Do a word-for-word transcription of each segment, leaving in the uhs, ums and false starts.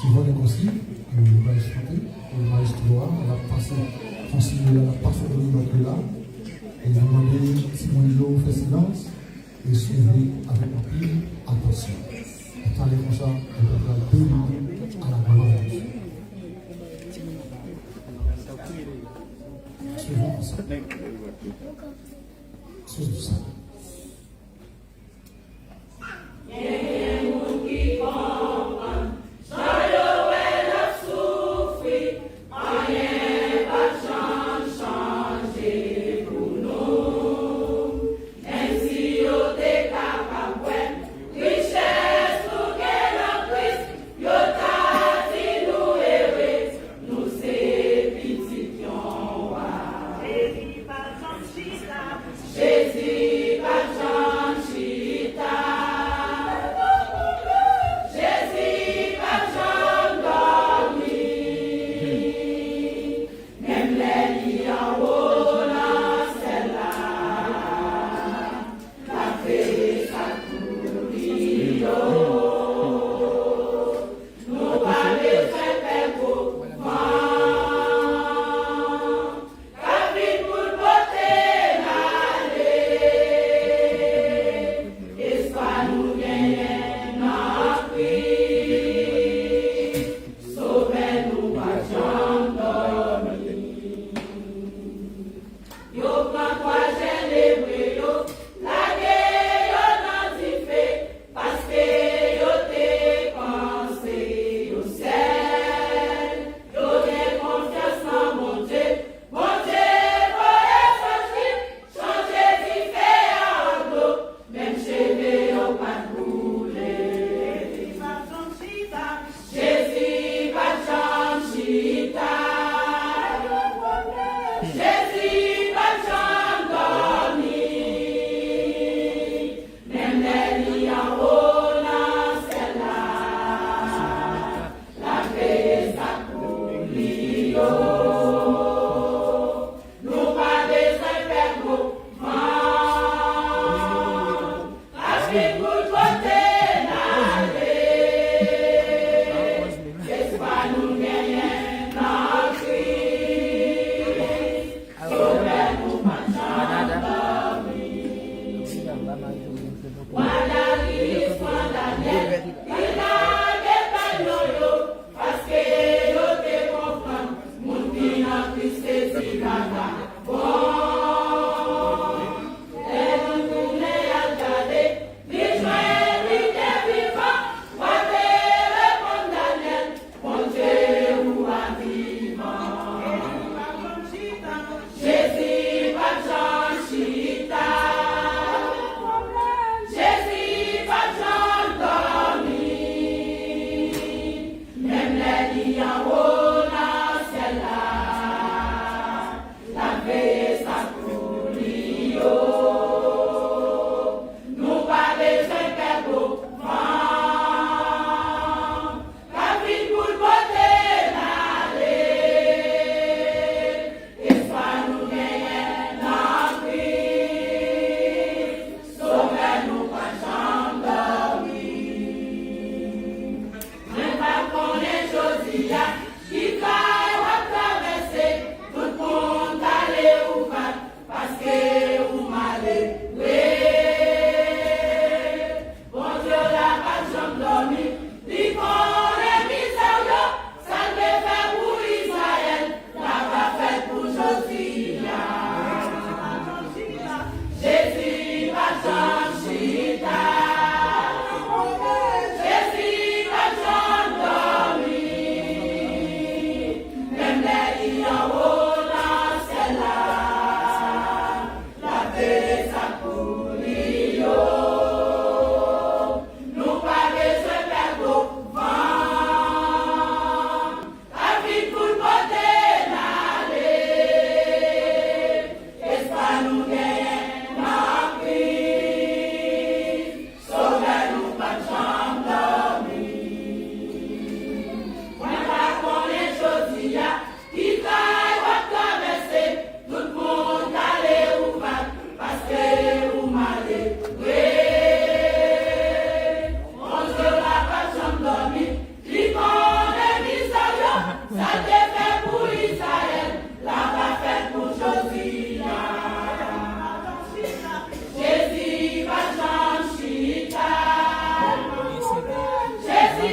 Souvan, lè konsi, yo pral chante, e maestro a, l ap pase konsi yo la, l ap pase nan minòt yo la, e nou mande timoun yo fè silans e swiv li avèk anpil atansyon. E talè konsa, nou pral beni a la glwa de Dye. Swiv nou konsa. Swiv nou sa. Jezi pa janm chita. Jezi pa janm dòmi. Menm lè li anwo nan syèl la, l ap veye sa k pou li yo. Nou pa bezwen pè gwo van k ap vin pou l pote n ale. Espwa nou genyen nan Kris. Sovè nou pa janm dòmi. Yo pran twa jèn ebre yo, lage yo nan dife, paske yo te panse yo sèl. Yo gen konfyans nan Bondye. Bondye voye zanj li, chanje dife a an dlo. Menm cheve yo pa t boule. Jezi pa janm chita. Jezi pa janm chita. Jezi pa janm dòmi. Menm lè li anwo nan syèl la, l ap veye sa k pou li yo. Nou pa bezwen pè gwo van k ap vin pou l pote n ale. Espwa nou genyen nan Kris. Sovè nou pa janm dòmi. Mwa Daris, mwa Danyèl, li lage pènyon yo, paske yo te konprann moun ki nan Kris se ti vagabon. Lè moun tounen al gade, li jwenn li te vivan. Wa te reponn Danyèl, Bondye ou a vivan. Jezi pa janm chita. Jezi pa janm dòmi. Menm lè li anwo nan syèl la, l ap veye sa k pou li yo. Nou pa bezwen pè gwo van k ap vin pou l pote n ale. Espwa nou genyen nan Kris. Sovè nou pa janm dòmi. Mwen pa konnen jodi a ki kay w ap travèse. Tout moun tale ou va, paske ou malere. Bondye w la pa janm dòmi. Li konnen mizè w yo. Sa l te fè pou Izrayèl, l ap fè pou jodi a. Jezi pa janm chita. Jezi pa janm dòmi.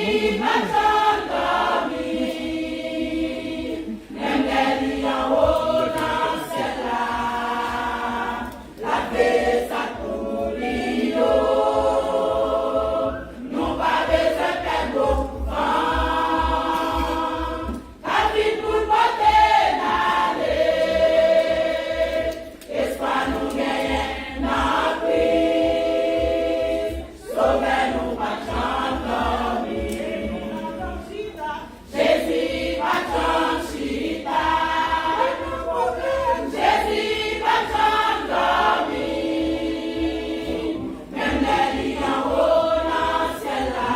Li pa janm dòmi, menm lè li anwo nan syèl la, l ap veye sa k pou li yo. Nou pa bezwen pè gwo van k ap vin pou l pote n ale. Espwa nou genyen nan Kris, Sovè nou pa janm dòmi. Jezi pa janm chita. Jezi pa janm dòmi. Menm lè li anwo nan syèl la,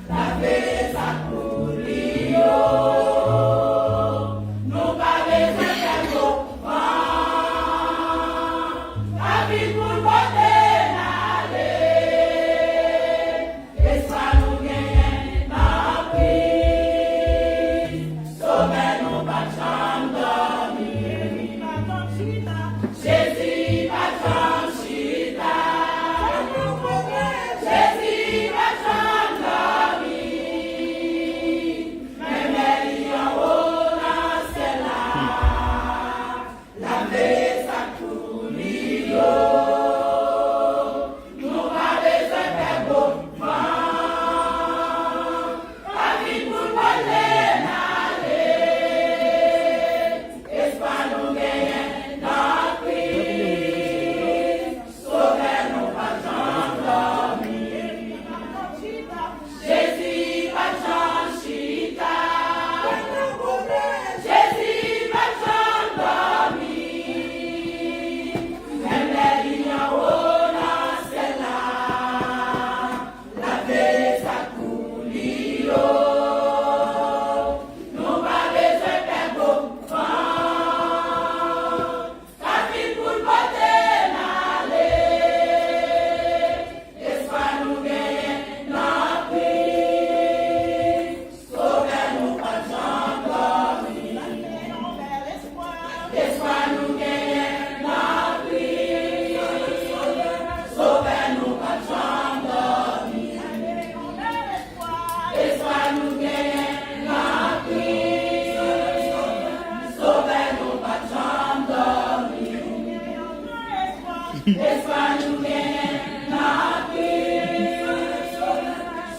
l ap veye sa k pou li yo. Nou pa bezwen pè gwo van k ap vin pou l pote n ale. Espwa nou genyen nan Kris, Sovè nou pa janm dòmi. Jezi pa janm chita. Jezi pa janm dòmi. Menm lè li anwo nan syèl la, l ap veye sa k pou li yo. Nou pa bezwen pè gwo van k ap vin pou l pote n ale. Espwa nou genyen nan Kris, Sovè nou pa janm dòmi. Jezi pa janm chita. Jezi pa janm dòmi. Menm lè li anwo nan syèl la, l ap veye sa k pou li yo. Nou pa bezwen pè gwo van k ap vin pou l pote n ale. Espwa nou genyen nan Kris, Sovè nou pa janm dòmi. Espwa nou genyen nan Kris, Sovè nou pa janm dòmi. Espwa nou genyen nan Kris,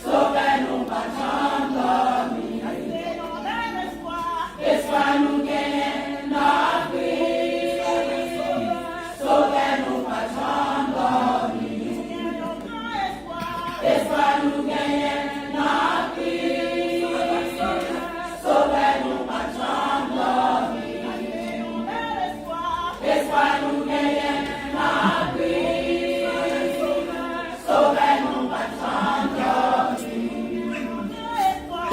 Sovè nou pa janm dòmi. Espwa nou genyen nan Kris, Sovè nou pa janm dòmi. Espwa nou genyen nan Kris, Sovè nou pa janm dòmi. Espwa nou genyen nan Kris, Sovè nou pa janm dòmi. Espwa nou genyen nan Kris, Sovè nou pa janm dòmi.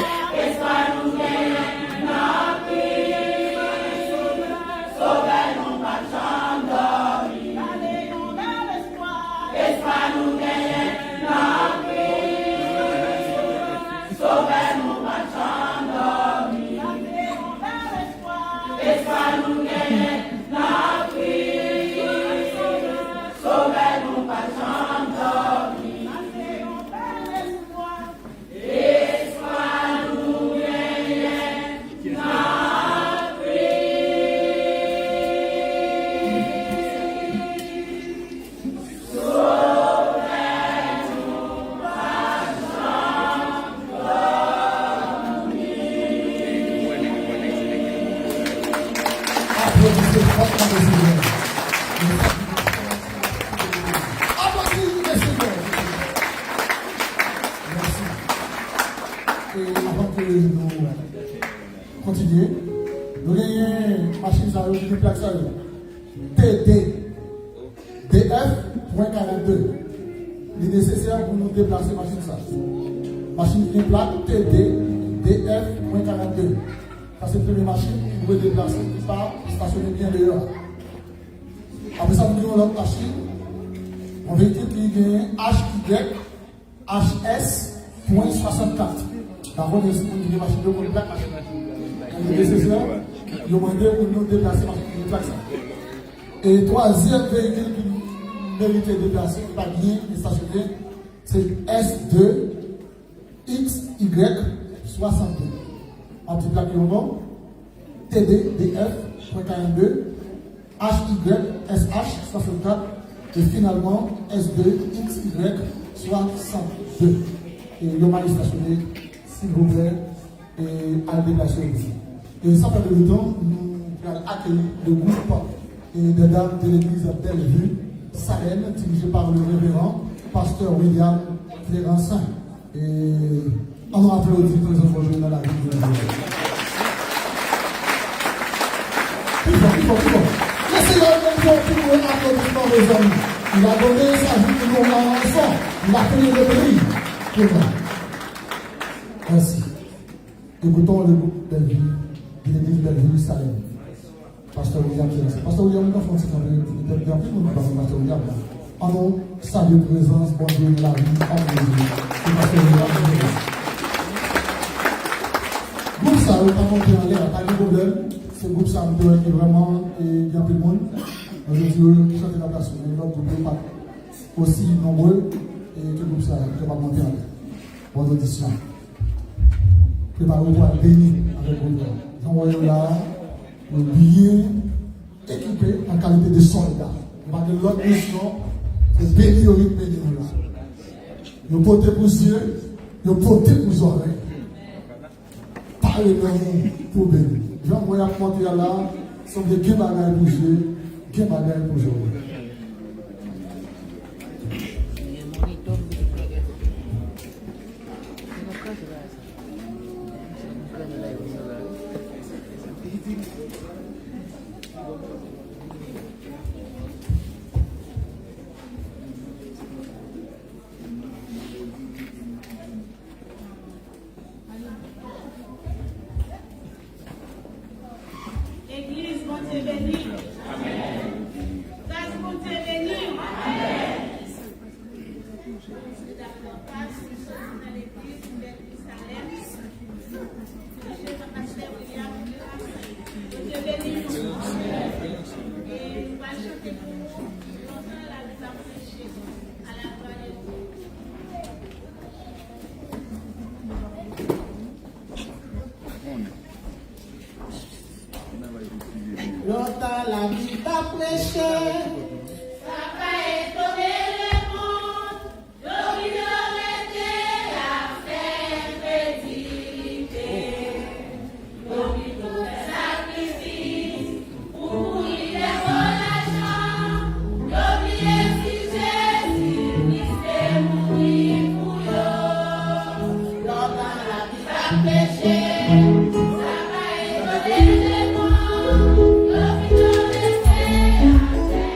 Espwa nou genyen nan Kris, Sovè nou pa janm dòmi. Espwa nou genyen nan Kris, Sovè nou pa janm dòmi. Espwa nou genyen nan Kris, Sovè nou pa janm dòmi. Espwa nou genyen nan Kris. Aplodisman fò pou Senyè. Aplodi Senyè. Mèsi. E avan ke nou kontinye, nou genyen machin sa yo ki gen plak sa yo. T D, D F pwen karannde. Li nesesè pou nou deplase machin sa. Machin ki gen plak T D, D F pwen karannde. Sa se premye machin ki dwe deplase, ki pa estasyone byen deyò a. Apre sa, nou gen yon lòt machin, yon veyikil ki gen H Y H S pwen swasannkat. Dakò, gen moun ki gen machin yo konn plak machin. Lè li nesesè, yo mande pou nou deplase machin ki gen plak sa. E twazyèm veyikil ki merite deplase, ki pa byen estasyone, se S de, X Y swasannde. An ti plak yo non. T D D F, pwen karannde, H Y S H, swasannkat, e finalman S de X Y swasannde. E yon malis stasyone, silvouplè, e al deplase w. E san pèdi de tan, nou pral akeyi le groupe, e, des dames de l'église Bellevue Salem, dirigé par le révérend pasteur William Clérancin. E, ann nou aplodi prezans Bondye nan lavi nou jodi a. Pi fò, pi fò, pi fò. Lesenyè menm fè yon pi gwo aplodisman, mezanmi. Il a donné sa vie pour nous, enfants. Il a payé le prix pour nous. Merci. Écoutons le groupe Bellevue, de l'église Bellevue Salem. Pastè William Clérancin. Pastè William, nou ka fè yon ti kanpe, petèt gen anpil moun ki pa konn Pastè William la. Ann nou salye prezans Bondye nan lavi òm de Dye, se Pastè William Clérancin. Gwoup sa yo ka monte anlè a, pa gen pwoblèm. Se gwoup sa m te wè ki vrèman, e, gen anpil moun. Mwen, je di yo chante nan plas yo, men lòt gwoup yo pa t osi nonbre, e, ke gwoup sa yo, ki kapab monte anlè. Bòn odisyon. Prepare w pou al beni avèk gwoup la. Jan w wè yo la a, yo byen ekipe an kalite de sòlda. Yo pa gen lòt misyon, se beni yo vin beni nou la. Yo pote pou zye, yo pote pou zòrèy. Pare nan moun pou beni. Jan w wè y ap monte a la, sanble gen bagay pou zye, gen bagay pou zòrèy. Legliz, Bondye beni. Amèn. Kaz, Bondye beni. Amèn. Dakò, kaz, nou soti nan legliz, Bèl Jerizalèm. Pastè William, Bondye beni nou. E nou pral chante pou ou, lontan lavi pa preche, à la gloire de Dieu. Lontan lavi pa preche. Sa pa etone lemonn. Domino rete ap fè kredite. Yo pito fè sakrifis pou kouri dèvò lajan. Yo bliye si Jezi Kris te mouri pou yo. Lontan lavi pa preche. Sa pa etone lemonn. Yo pito rete ap fè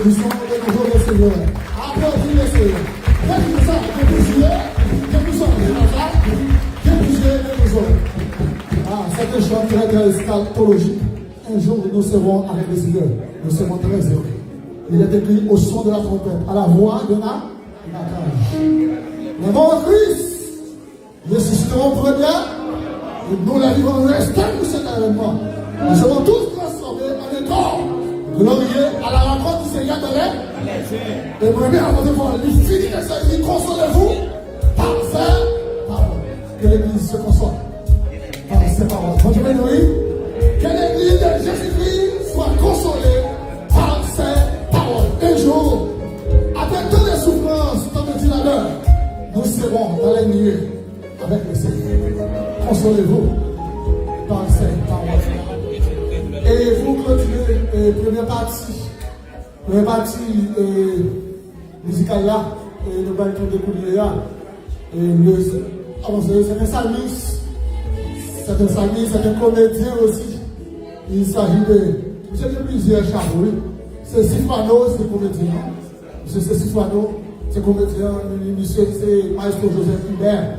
Nous sommes de nouveau le Seigneur. Applaudis le Seigneur. Bien plus ça, bien plus jouer, bien plus ça, bien plus ça, bien plus jouer, bien plus jouer. Ah, c'est un chant très, très eschatologique. Un jour, nous serons avec le Seigneur. Nous serons très heureux. Il est écrit au son de la trompette, à la voix de la, de l'archange. Nous avons Christ. Ressuscité au premier, et nous les vivants restons pour cet événement. Nous serons tous transformés en un corps glorieux à la rencontre du Seigneur dans les. Et moi, bien, avant de voir, il finit de se dire, consolez-vous par ces paroles. Que l'Église se console par ces paroles. Bonne journée, oui. Que l'Église de Jésus-Christ soit consolée par ces paroles. Un jour, après tant de souffrances, tant de douleurs, nous serons dans les nuées avec le Seigneur. Consolez-vous par ces paroles. Et pour clôturer, euh, première partie, première partie, euh, mizikal la, euh, nou pral tande kounye a, euh, le, oh, c'est, c'est un psalmiste, c'est un psalmiste, c'est un comédien aussi. Il s'agit de, misye gen plizyè chapo, wi. Se Sifano, se komedyen an. Misye se Sifano, se komedyen, li, misye se Maestro Joseph Hubert.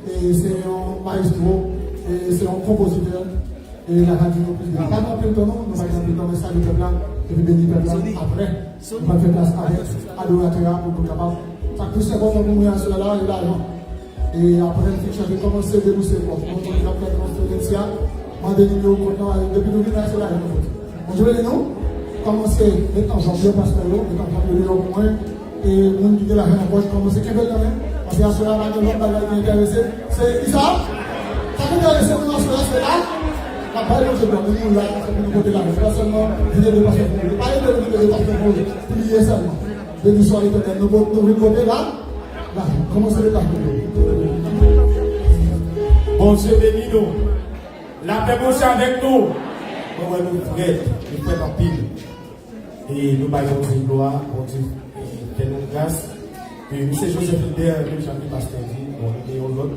E se yon maestro, e se yon konpozitè. E l ap di nou plis de. Pa nan anpil tan non, nou pa gen anpil tan, men salye pèp la, epi beni pèp la apre. Nou pral fè plas avèk adoratè a pou nou kapab. Sa k plis enpòtan pou mwen aswè la, e lajan. E apre, m fin chante kòmanse debouse pòt. Mwen, mwen, m ap fè transferans la. Mande nimewo kont lan, depi nou vin la, se lajan nou pote. Bondye beni nou. Kòmanse met anvlòp yo, pastè yo, met anvlòp yo deyò pou mwen. E moun ki gen lajan nan pòch, kòmanse kenbe l nan men. Paske aswè a, pa gen lòt bagay ki enterese. Se ki sa? Sa k enterese nou aswè a, se la. N ap bay Bondye glwa, men nou la, se pou nou pote lajan. Se pa sèlman vin ede pastè Foulo. Pa ede nou vin ede pastè Foulo. Priye sèlman. Benediksyon Letènèl, nou, nou vin pote la. Bondye beni nou. Lapè Bondye avèk nou. Mwen wè nou frèt, nou frèt anpil. E nou bay Bondye glwa, Bondye, e, fè nou gras. E misye Joseph Hubert, menm jan ke pastè di, bon, li gen yon lòt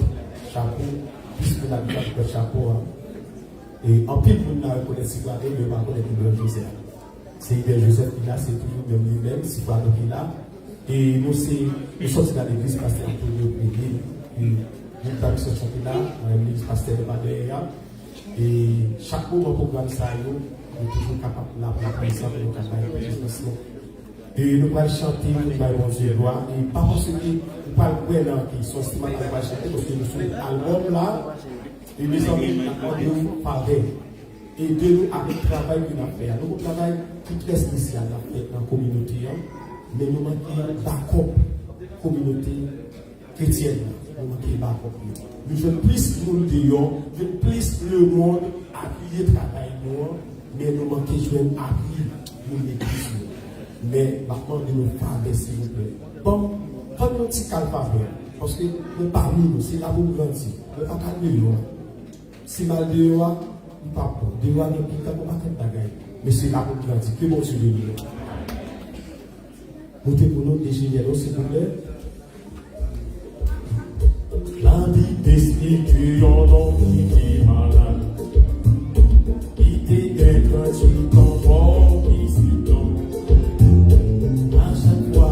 chapo, plis moun abitè ki pòt chapo a. E anpil moun la rekonèt Sifano, men yo pa konèt Hubert Joseph. Se Hubert Joseph ki la, se toujou menm li menm, Sifano ki la. E nou se, nou sòti nan legliz pastè Antonio Premye. E nou ta misyon chante la, nan legliz pastè Emmanuel a. E chak moman pwogram sa yo, nou toujou kapab la pou nou prezan, pou nou kapab bay prezans nou. E nou pral chante, nou bay Bondye glwa. E pa panse ke ou pral kwè nan ki se yon enstrimantal ou pral chante, paske nou sou albòm la. E mezanmi, n ap mande w favè. Ede nou avèk travay ke n ap fè a. Nou gon travay ki trè espesyal n ap fè nan kominote an, men nou manke bakòp kominote kretyèn nan. Nou manke bakòp yo. Nou jwenn plis moun deyò, jwenn plis lemonn apiye travay nou an, men nou manke jwenn apui moun legliz nou. Men, m ap mande nou favè, silvouplè. Ban m, ban m yon ti kal favè, paske nou pami nou, se la pou m grandi. Mwen pa ka deyò a. Si m al deyò a, m p ap bon. Deyò a gen pita pou pakèt bagay. Men se la pou m grandi. Ke Bondye beni nou. Moute pou nou, enjenyè nou, silvouplè. Labib esplike yon nonm ki te malad, ki te gen tranntuit an fò ki siptan. A chak fwa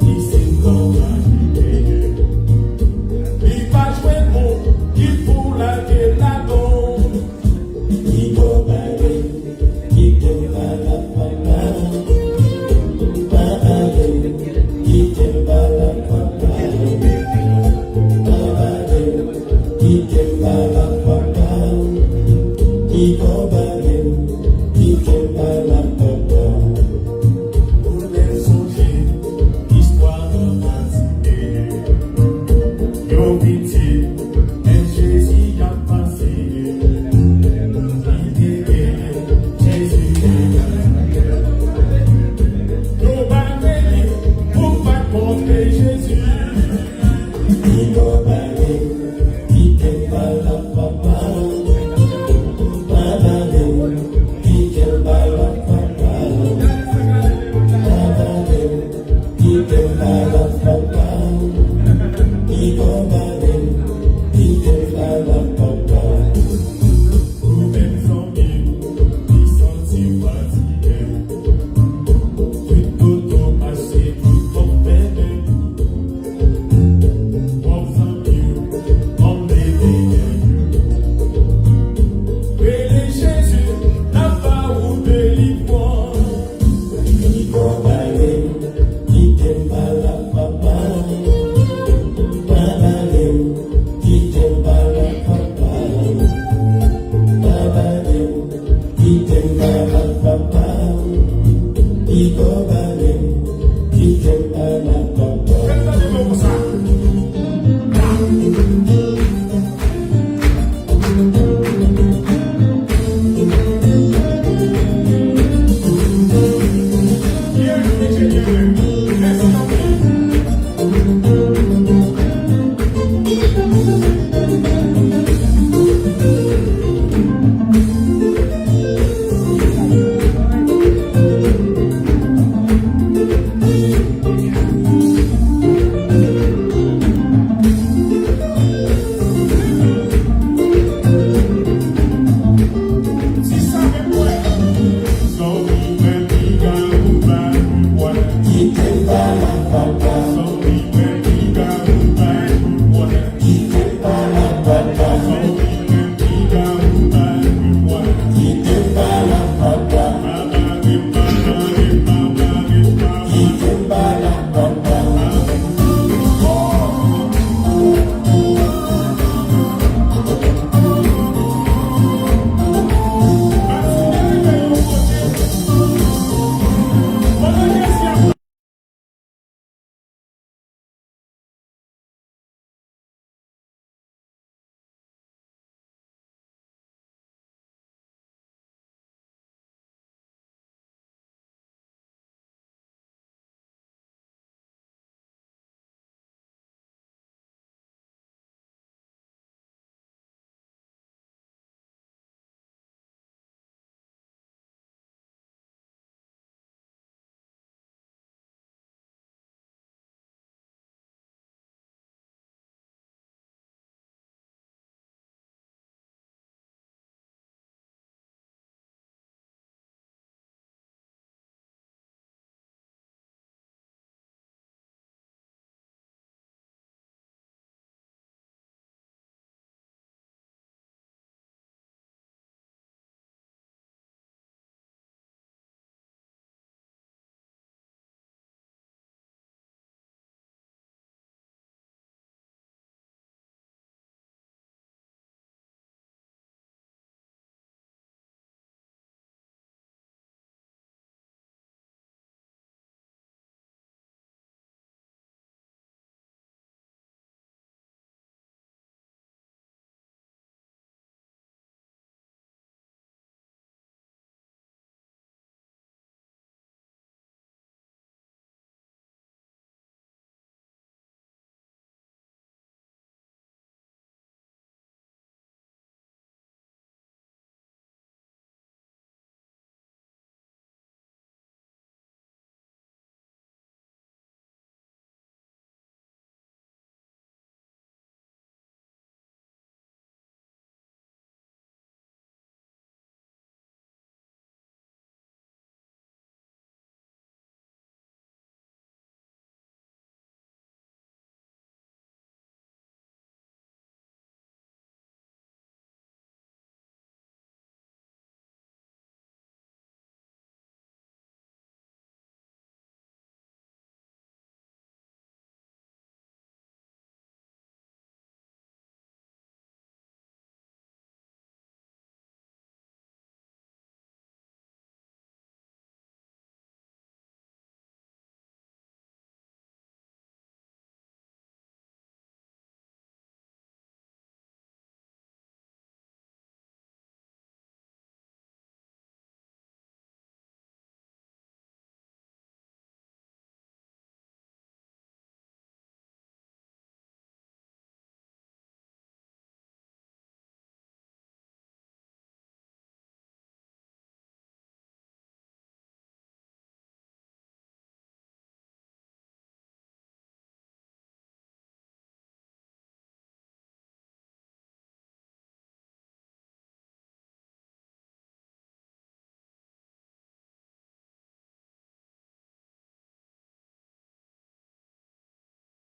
ki siptan la rive, li pa jwenn moun ki pou lage ladan l. Li konpare, li konpare papa. Papa, li konpare papa. Papa, li konpare papa. Li konpare, li konpare papa. Ou lè sonje istwa an pa di Yo pitit, men Jezi ap pase. Li te genyen, Jezi te genyen. Yo ba li pou pa kontre Jezi. Li konpare, li konpare papa. Papa, li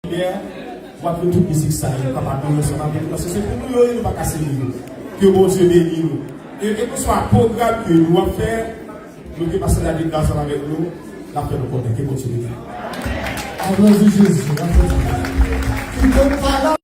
W ap jwenn tout mizik sa yo, papa nou yo ansanm avèk nou, paske se pou nou yo ye, nou pa kase nou yo. Ke Bondye beni nou. E kèlkeswa pwogram ke nou ap fè, nou gen pastè David la ansanm avèk nou, l ap fè nou konnen. Ke Bondye beni nou. Aplodi Jezi, aplodi. Kite m pa la.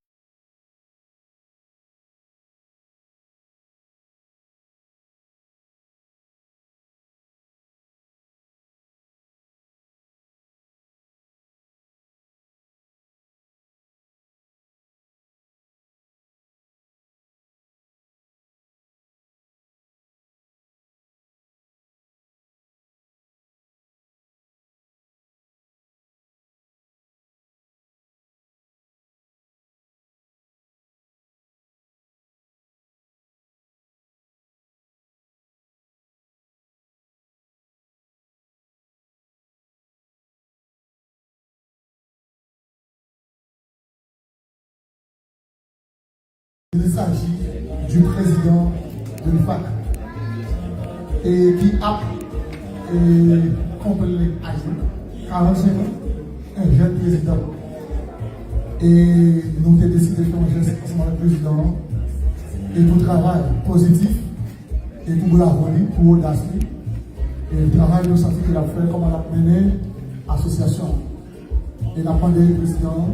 Il s'agit du président de l'UFAC et qui a euh, complet âgé, quarante-cinq ans, un jeune président. E nou te deside fè yon jès ansanm avèk prezidan an e pou travay pozitif e pou bravo li, pou odas li, e travay nou santi ke l ap fè, kòman l ap mennen asosyasyon an. E n ap mande prezidan an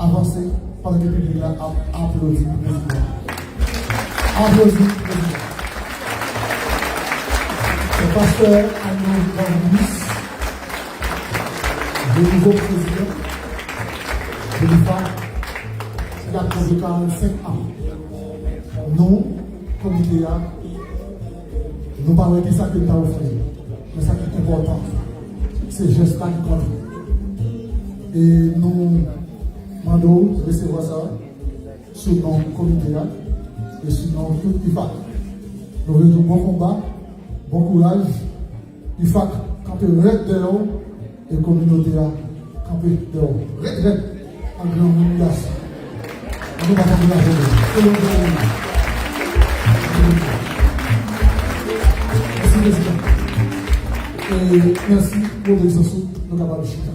avanse pandan ke piblik la ap aplodi prezidan an. Aplodi prezidan an. Le pasteur Arnaud Jean-Louis, le nouveau président de l'UFAC, ki ap kanpe karannsenk an. Nou, komite a, nou pa wè ki sa ke n ta ofri. Men sa ki enpòtan, se jès la ki konte. E nou mande w resevwa sa sou non komite a e sou non tout UFAC. Nou vle di w bon konba, bon kouraj. UFAC kanpe rèd dèyè w e kominote a kanpe dèyè w rèd rèd an granmoun gason. An nou pa kanpe la jènès. Se bon pou nou. Mèsi, prezidan. E mèsi pou obeyisans ou, nou kapab chita.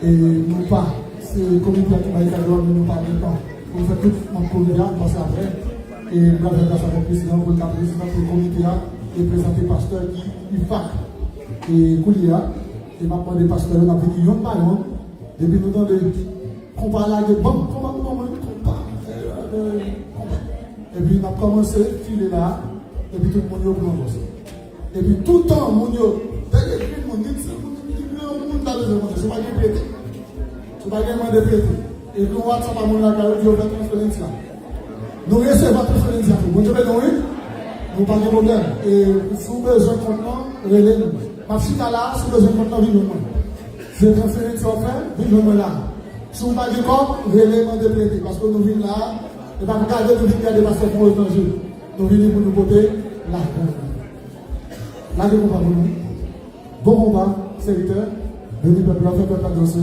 E nou pa, se komite a ki bay kado a, men nou pa gen tan pou nou fè tout manm komite a, nou pase apre. E m pral fè gras avèk prezidan pou l ka prezante komite a e prezante pastè ki UFAC. E kounye a, e m ap mande pastè yo, n ap vini yonn pa yonn. Depi nou tande konpa lage, banm, konpa pou mwen, konpa, konpa. Epi n ap kòmanse file la, epi tout moun yo pran pòz. Epi toutan moun yo, dènye grenn moun, ni ti moun, ni granmoun ta bezwen konte. Si w pa gen prete, si w pa gen mande prete, epi w WhatsApp a moun lakay ou, di yo fè transferans la. Nou resevwa transferans la tou. Bondye beni w, wi. Nou pa gen pwoblèm. E si w bezwen kont lan, rele nou. M ap chita la, si w bezwen kont lan, vin jwenn mwen. Se transferans w ap fè, vin jwenn mwen la. Si w pa gen kòb, rele mande prete. Paske nou vin la, e pa pou gade nou vin gade pastè fon etranje. Nou vini pou nou pote lajan. Lage konpa pou nou. Bon konba, sèvitè. Beni pèp la, fè pèp la danse.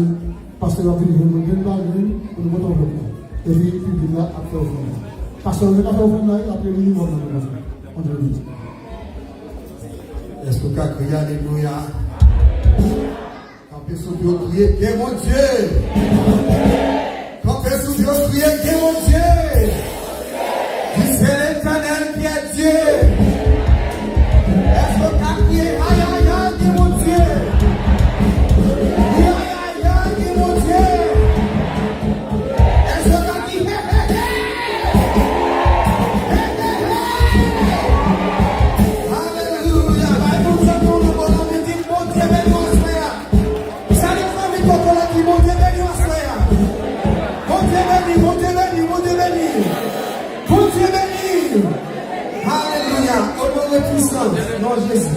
Pastè yo ap vini jwenn mwen, grenn pa grenn, pou nou pote ofrann nan. Epi piblik la ap fè ofrann nan. Pastè yo gentan fè ofrann nan, wi, apre minimòm nan nou konsa. On dirait. Èske w ka kriye alelouya? Kanpe sou pye w, kriye, gen Bondye! Kanpe sou pye w, kriye, gen Bondye! Di, c'est l'Éternel qui est Dieu! Èske w ka kriye, ay, ay, ay, gen Bondye? Kriye, ay, ay, ay, gen Bondye! Èske w ka kriye, hey, hey, hey! Hey, hey, hey! Alelouya! Bay Bondye yon bon lanmen, di, Bondye beni w aswè a! Salye fanmi Kokorat, di Bondye beni w aswè a. Bondye beni, Bondye beni, Bondye beni. Bondye beni. Alelouya. Onore pwisans non Jezi.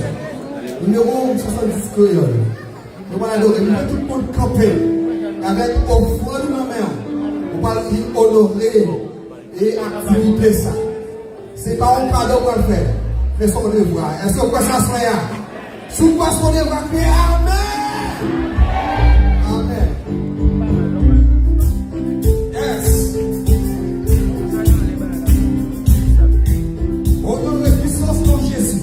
Nimewo swasanndiz kreyòl. Nou pral adore. Nou tout moun kanpe avèk ofrann nan men w. Ou pral onore e aktivite sa. Se pa yon kado w pral fè, men se yon devwa. Èske w kwè sa aswè a? Si w kwè se yon devwa, kriye amèn! Amèn. Yes. Onore pwisans non Jezi.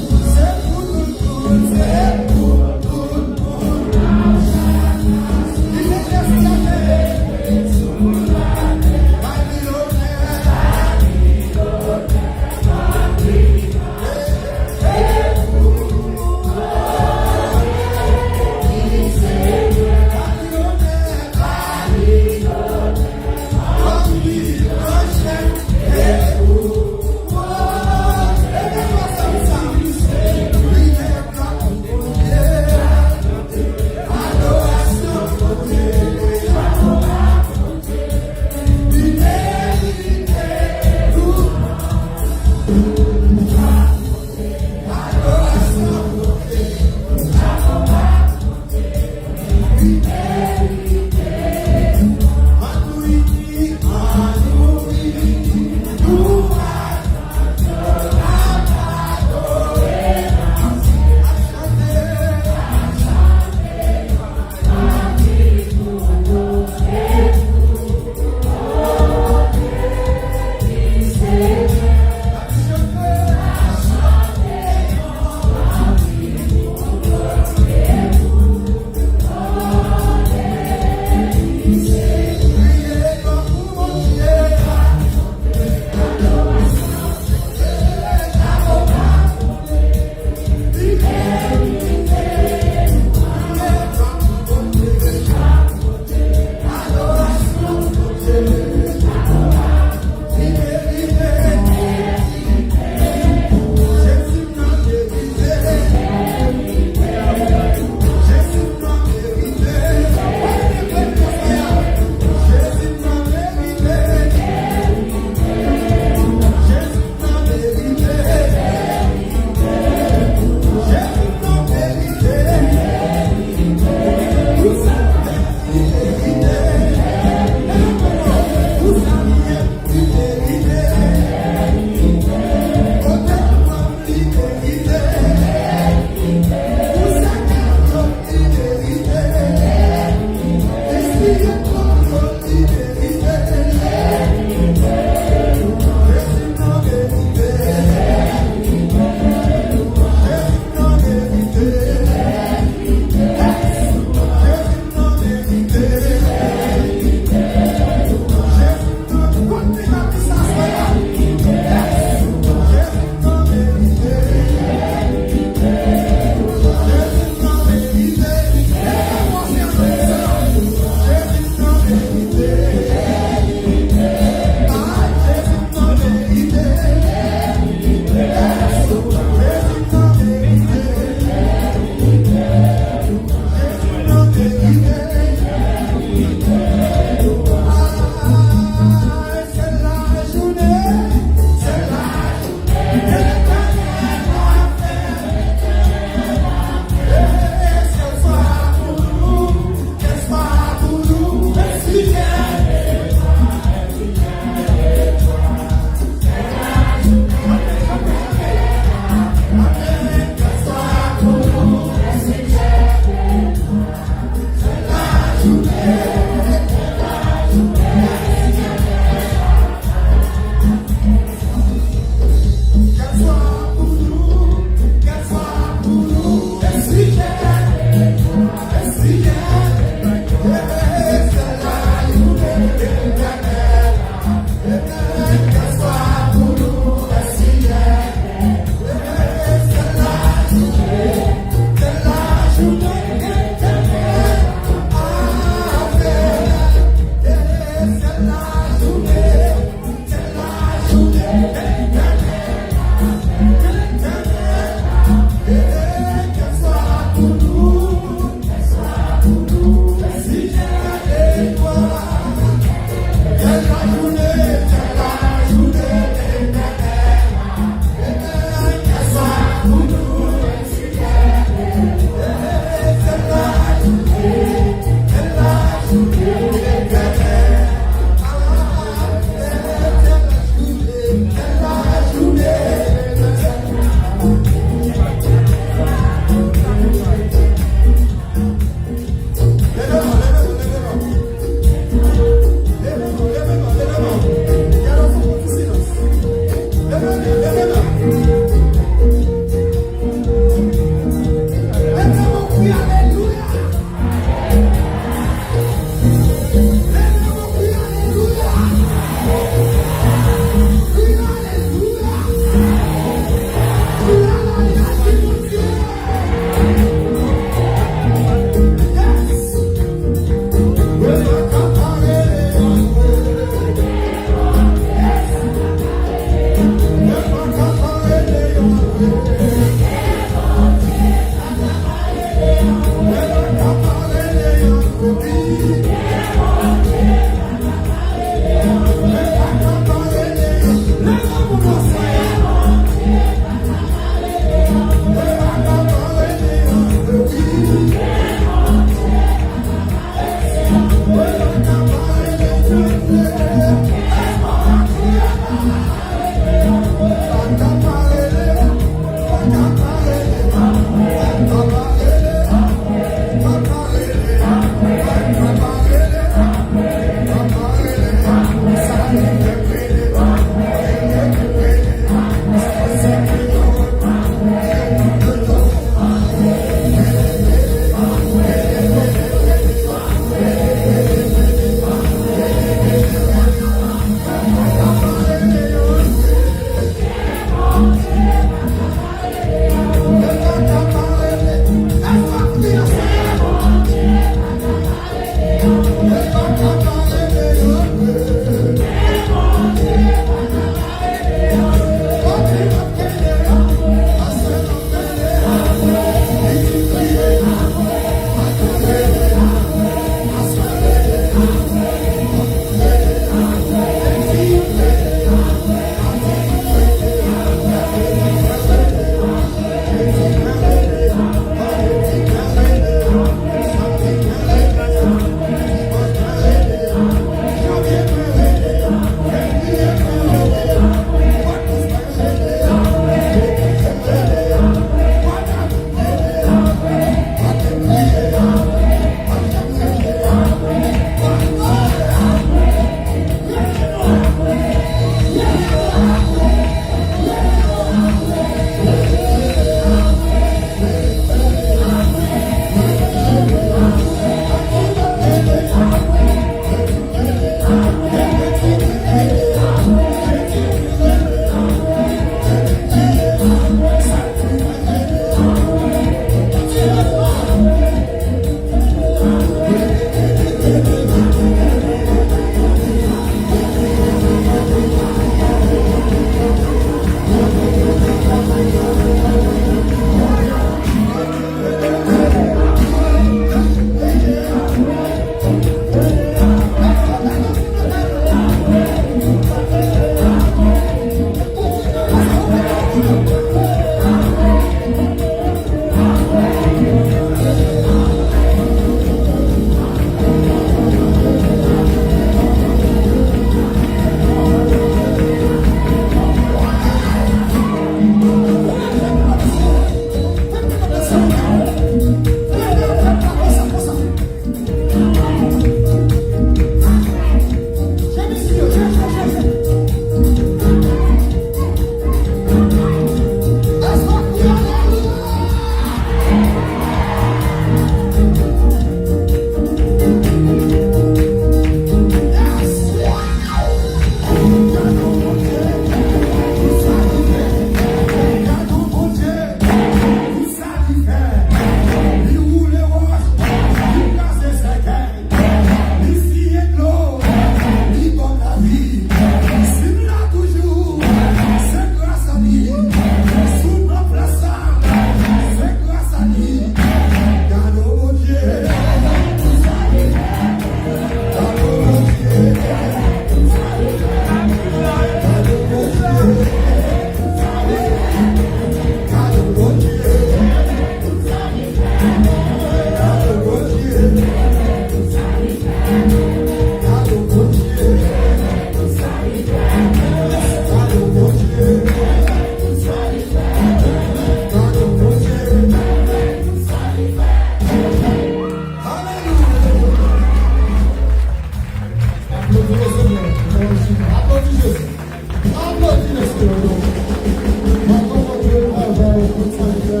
Mwen kontan travay pou sa ki fè.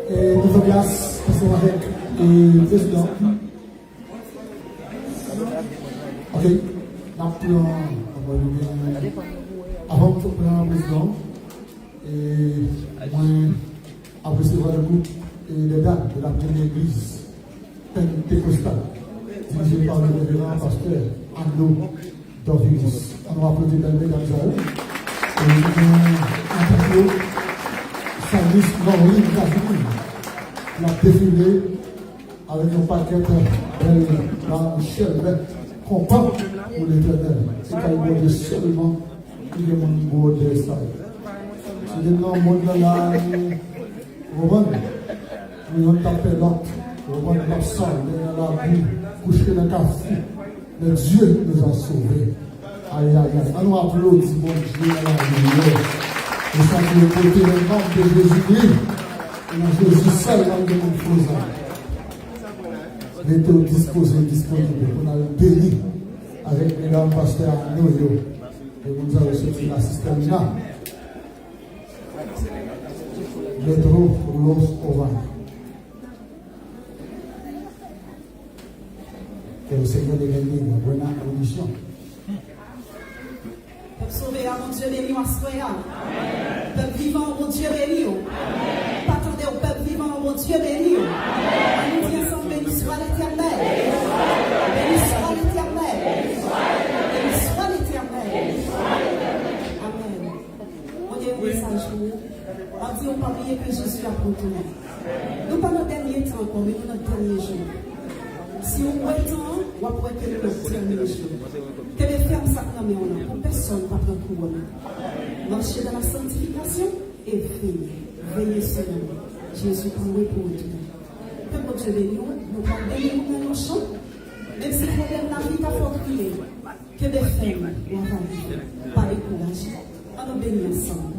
E nou fè gras ansanm avèk e prezidan. Ok, n ap pran, avan m pran prezidan, e mwen ap resevwa le groupe e de dam de la première église pentecostale, dirigée par le révérend pasteur Arnaud Dorvilus. Ann aplodi bèl medam sa yo. E nou gen antann yo Salis Norlin Casimir, ki ap defile avèk yon pakèt bèl bal, chèlbè, konpa pou Letènèl. Se kay Bondye sèlman ki gen moun bwodè sa yo. Si gen nan mond lan la, nou, ou konprann? Nou yonn t ap pè lòt. Ou konprann? Nou t ap sal, men nan labou, kouche nan kafou. Mais Dieu nous a sauvés. Ay, ay, ay. Ann nou aplodi Bondye nan lavi yo. E sa ki repote nan non de Jezikri. E nan Jezi sèl n ap gen moun fè sa. Rete w dispoze, disponib pou n al beni avèk medam pastè Arnaud yo. E moun sa yo soti la Sistèlina. Metro Los Ovales. Que el Señor te bendiga. Buena bendición. Pèp sove a, Bondye beni w aswè a. Pèp vivan an, Bondye beni w. Pa tande w, pèp vivan an, Bondye beni w. Ann nou di ansanm, béni soit l'Éternel. Béni soit l'Éternel. Béni soit l'Éternel. Amèn. Mwen gen yon mesaj pou ou. M ap di w, pa bliye ke Jezi ap retounen. Nou pa nan dènye tan ankò, men nou nan dènye jou. Si w wè tan an, w ap wè ke nou nan dènye jou. Kenbe fèm sa k nan men w lan, pou pèsonn pa pran kouwòn ou. Marchez dans la sanctification et veillez. Veillez seulement. Jezi pa lwen pou retounen. Ke Bondye beni w, nou pral beni w nan yon chan. Menm si pwoblèm lavi ka fè w kriye, kenbe fèm, w ap rive. Pa dekouraje. Ann nou beni ansanm.